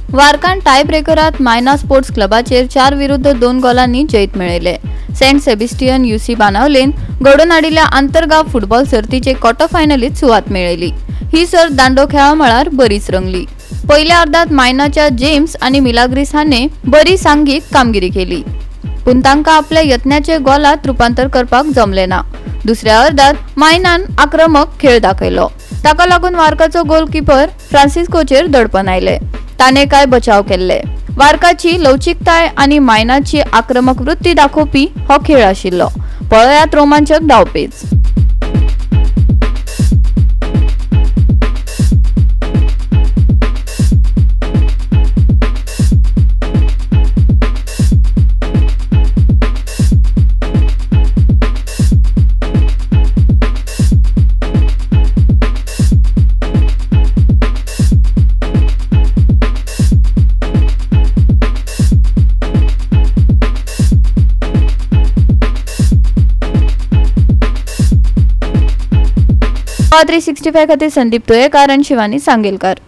वार्कान tie ब्रेकरात मायना sports क्लबाचेर 4-2 गोलांनी जैत मेळयले. Saint Sebastian युसी बाणावलेन घडोवन हाडिल्ल्या आंतरगांव फुटबॉल सर्तीचे क्वॉर्टर फायनलीत सुवात मेळयली. ही सर्त दांडो खेळा मळार बरीच रंगली. पयल्या अर्दात मायनाच्या जेम्स आनी मिलाग्रीस हाणे बरी सांघीक कामगिरी केली, पूण तांकां आपल्या यत्नाचे गोलात रुपांतर करपाक जमले ना. दुसऱ्या अर्दात मायनान आक्रमक खेळ दाखयलो. ताका लागून वार्काचो गोलकीपर फ्रांसिस्कोचेर दडपण आयले. ताणे काय बचाव केल्ले. वार्काची लवचिकताय आनी मायनाची आक्रमक वृत्ती दाखोवपी हो खेळ आशिल्लो. पळयात रोमांचक डावपेच. गोवा 365 खातीर संदीप तुयेकार आनी शिवानी सांगेलकार.